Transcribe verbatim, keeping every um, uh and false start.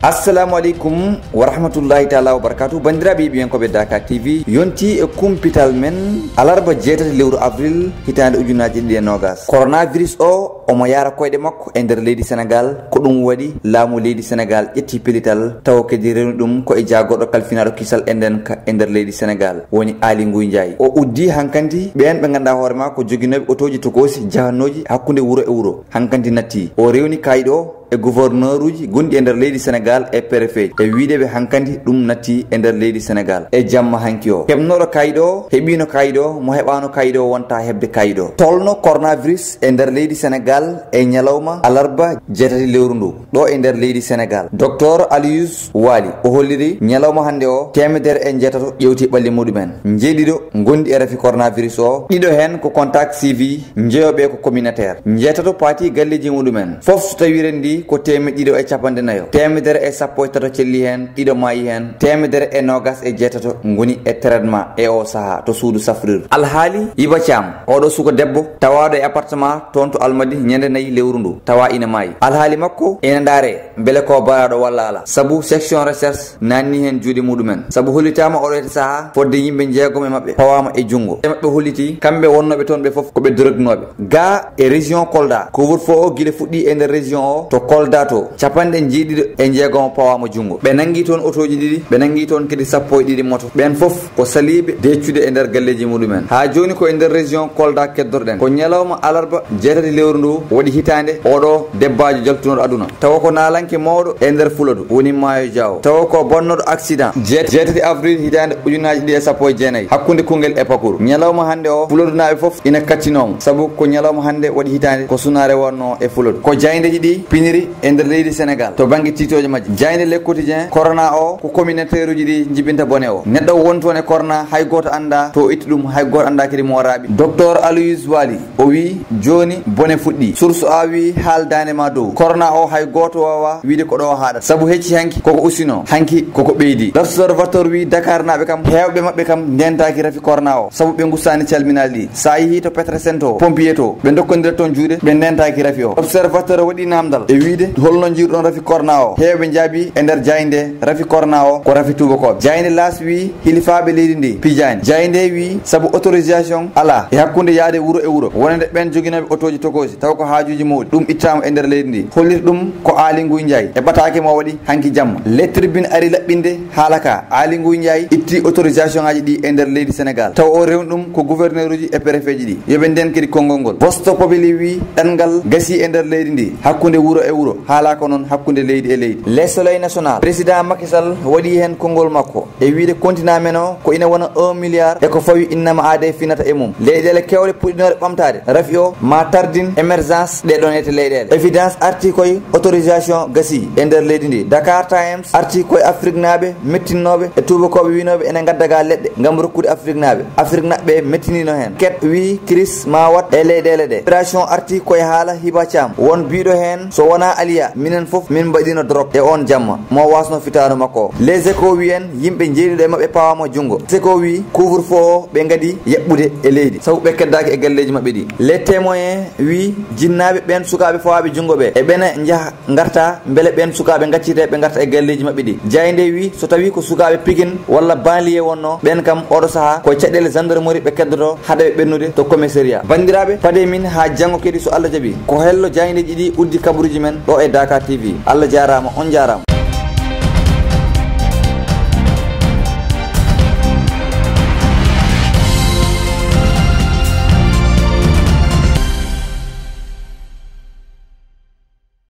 Assalamu aleykum wa rahmatullahi taala wa barakatuh. Banndiraaɓe yiɗɓe yen koɓe Dakar T V, yonti e kumpital men alarba jeetati lewru avril hitaande ujunnaji ɗiɗi e nogas. Coronavirus o omo yaara koyɗe makko e nder leydi Sénégal. Ko ɗum waɗi laamu leydi Sénégal ƴetti pelital tawa kadi rewni ɗum ko e jaagorɗo kalfinaaɗo kisal e nden ka e nder leydi Sénégal, woni Aly Ngouille Ndiaye. O uddi hankanti ɓeen ɓe ngannduɗaa hoore maa ko joginooɓe otooji tokoosi jahannooji hakkunde wuro e wuro. Hankanti natti o rewni kayɗo e gouverneur uji gonɗi e nder leydi Sénégal e préfet e wiide ɓe hankanti ɗum natti e nder leydi Sénégal e jamma hanki o. Heɓnooɗo kayɗo o heɓiino kayɗo o, mo heɓaano kayɗo o wonta heɓde kayɗo o. Tolno coronavirus e nder leydi Sénégal e ñalawma alarba jeetati lewru ndu ɗo e nder leydi Sénégal. Docteur Aloyse Waly o holliri ñalawma hannde o teemedere e njeetato ƴeewti ɓalli muɗumen. Njeeɗiɗo ngonɗi e rafi coronavirus o, ɗiɗo heen ko contact suivi, njeyoɓe ko communautaire. Njeetato paati galleeji muɗumen. Fof so tawi rendi ko teemeɗɗe ɗiɗo e capanɗe nayo. Teemedere e sappo e tato celli heen, ɗiɗo maayi heen. Teemedere e noogas e jeetato ngoni e traitement e o saha to suudu safrirdu. Alhaali Yiba Thiam, oɗo suka debbo tawaaɗo e appartement toon to Almadi ñande nayi lewru ndu, tawa ina maayi. Alhaali makko ina ndaare mbele ko baraaɗo walla ala. Sabu section recherche naanni heen juuɗe muɗumen. Sabu hollitaama oɗo heta saha fodde yimɓe jeegom e maɓɓe pawaama e junngo. E maɓɓe holliti kamɓe wonnooɓe toon ɓe fof ko ɓe droguenooɓe. Ga e région Kolda, couvre-feu o gila fuɗɗi e nder région o to Kolda to, capanɗe jeeɗiɗo e jeegom pawaama junngo. Ɓe nanngi toon otooji ɗiɗi, ɓe nanngi toon kadi sappo e ɗiɗi moto. Ɓeen fof ko saliiɓe deccude e nder galleeji muɗumen. Haa jooni ko e nder région Kolda keddorɗen. Ko ñalawma alarba jeetati lewru ndu waɗi hitaande oɗo debbaajo jaltunooɗo aduna. Tawa ko naalanke mawɗo e nder Fuladu, woni Maayo Jaawo. Tawa ko bonnooɗo accident jeet-, jeetati avril hitaande ujunnaji ɗiɗi e sappo e jeenayi hakkunde Koungheul e Pakour. Ñalawma hannde o, Fuladunaaɓe fof ina kattinoo mo, sabu ko ñalawma hannde waɗi hitaande ko sunaare wonnoo e Fuladu. Ko jaayndeeji ɗi piniri e nder leydi Sénégal to bannge tiitooje majje. Jaaynde Le Quotidien, corona o ko communautaire uji ɗi njibinta bone o. Neɗɗo woni toon e corona, hay gooto anndaa to itti ɗum, hay gooto anndaa kadi mo o raaɓi. Docteur Aloyse Waly, o wii jooni bone fuɗɗi. Source A wii haaldaande ma dow. Corona o hay gooto waawa wiide ko ɗo o haaɗata. Sabu hecci hanki koko ustinoo, hanki koko ɓeydi. L'Observateur wii Dakar naaɓe kam, heewɓe maɓɓe kam ndentaaki rafi corona o. Sabu ɓe ngustaani calminaali ɗi. Sa yehi to Petrosen to, pompier to, ɓe ndokkondira toon juuɗe, ɓe ndentaaki rafi o. Observateur waɗi naamndal e wiide holno njiiruɗon rafi corona o. Heewɓe njaabi e nder jaaynde rafi corona o ko rafi tuubakooɓe. Jaaynde L'As wii hilifaaɓe leydi ndi pijaani. Jaaynde wii sabu autorisation alaa e hakkunde yahde wuro e wuro, wonande ɓeen joginooɓe otooji tokoosi, tawa ko haajuuji mawɗi, ɗum ittaama e nder leydi ndi. Holliri ɗum ko Aly Ngouille Ndiaye e ɓataake mo waɗi hanki jamma. Le Tribune ari laɓɓinde haala ka. Aly Ngouille Ndiaye itti autorisation ngaji ɗi e nder leydi Sénégal, tawa o rewni ɗum ko gouverneur uji e préfet ji ɗi. Yo ɓe nden kadi konngol ngol. Vox Populi wii ɗanngal gasi e nder leydi ndi, hakkunde wuro e wuro, haala ko noon hakkunde leydi e leydi. Le Soleil National, président Macky Sall waɗi heen konngol makko e wiide continent men o ko ina wona un milliard e ko fawi innama aade finata e mum. Leyɗeele keewɗe puɗɗinooɗe ɓamtaade rafi o ma tardin émergence ɗe ɗon ete leyɗeele. Évidence arti koye autorisation gasi e nder leydi ndi. Dakar Times arti koye Afriknaaɓe mettinnooɓe e tuubakooɓe wiinooɓe ene ngadda ga leɗɗe ngam rokkude Afriknaaɓe. Afriknaaɓe mettinino heen. Ket wii crise ma wat e leyɗeele ɗe. Libération arti koye haala Hiba Thiam, won biiɗo heen so wonaa Aliya, minen fof min mbaɗino drogue e on jamma, mo wasno fitaandu makko o. Les Échos wii en yimɓe jeeɗiɗo e maɓɓe pawaama junngo. Les Échos wii couvre-feu o ɓe ngadi yaɓɓude e leydi, sabu ɓe keddaaki e galleeji maɓɓe ɗi. Les Témoins wii jinnaaɓe ɓeen sukaaɓe fawaaɓe junngo ɓe, e ɓene njaha ngarta, mbele ɓeen sukaaɓe ngaccite ɓe ngarta e galleeji maɓɓe ɗi. Jaaynde wii so tawii ko sukaaɓe Pikine walla banlieue wonnoo, ɓeen kam oɗo sahaa ko e caɗeele gendarmerie ɓe keddoto haɗa ɓe ɓennude to commissariat. Banndiraaɓe, paɗe min haa janngo kadi so Allah jaɓi. Ko hello jaayndeeji ɗi uddi kabaruuji men ɗo e Dakar T V. Allah jaaraama, on jaaraama.